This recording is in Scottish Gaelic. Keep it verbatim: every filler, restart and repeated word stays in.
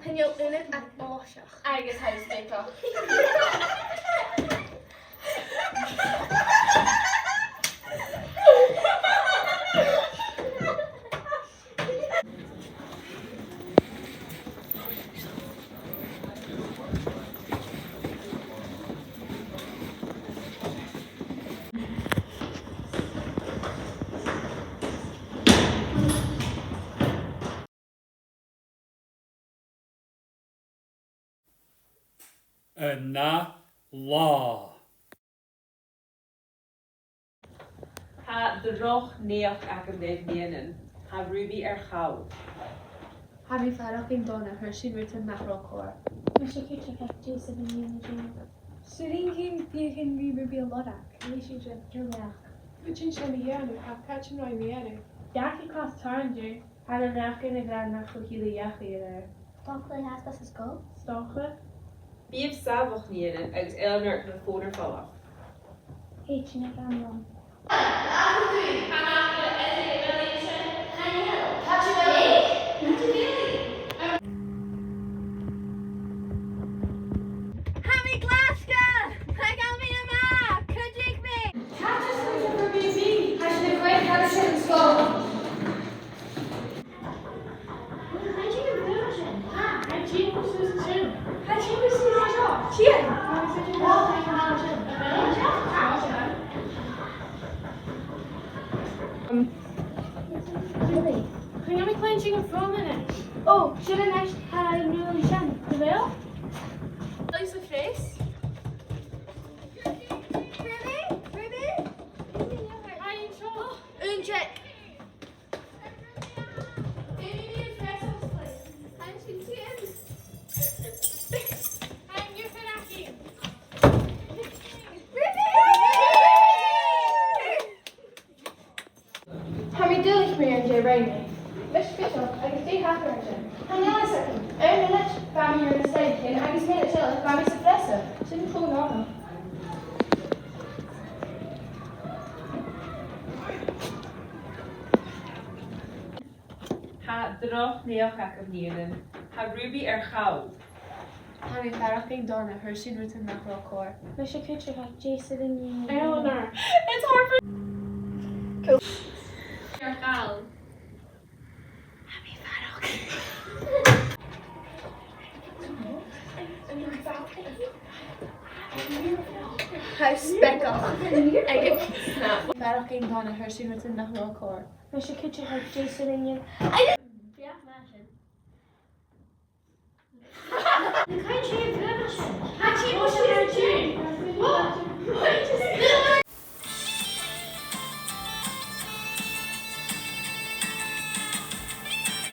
Chan eil aonad ach òiseach. Agus tha e speiceach. An ath là. Tha droch naidheachd agam dhuibh, nigheanan. Tha Ruby air chall. Tha mi a' faireachdainn dona, thuirt sinn rudan nach robh còir. Mise cuideachd, dè as urrainn dhuinn a dhèanamh? 'S urrainn dhuinn feuchainn ri Ruby a lorg. Nì sinn sin, gu dearbh. Faodaidh sinn sin a dhèanamh, ach càit an robh i mu dheireadh? Dh'fhàg i clas tarraing an-diugh. Tha na naidheachdan ag ràdh nach eil a h-uile dhachaigh air. 'S dòcha gun tèid i às an sgoil. 'S dòcha. Bithibh sàmhach, nigheanan, agus Eleanor, tha am fòn air falach. Thèid sinn a dh'fhaighinn. Tha mi Glasgow! Tha mi a-mach! Cuidich mi! Càit an robh Ruby? Tha sinn a' cluich càraid san sgoil. Um, Ruby, chan eil mi a' cluinntinn am fòn a-nis. Ò, siuthad a-nis, tha e an-diugh sin. A bheil? Lisa Fresh. Ruby? Ruby? Hi, Sean. Aon check. Tha mi duilich mu dheidhinn dè rinn mi. Leis a' phearsach agus dè thachair an sin. Chan eil fhios agam. Aon mhionaid, bha mi air an staidhre agus mionaid eile, bha mi sa phreasa. Sin cho neònach. Tha droch naidheachd agam, nigheanan. Tha Ruby air chall. Tha mi a' faireachdainn dona, thuirt sinn rudan nach robh còir. Mise cuideachd, dè as urrainn dhuinn a dhèanamh? Eleanor. It's hard for... Cool. Air chall. Tha mi a' faireachdainn... Tha e speiceach. Agus snap. Faireachdainn dona, thuirt sinn rudan nach robh còir. Mise cuideachd, dè as urrainn dhuinn... Bidh e math sin. Chan eil sinn a' bruidhinn sin.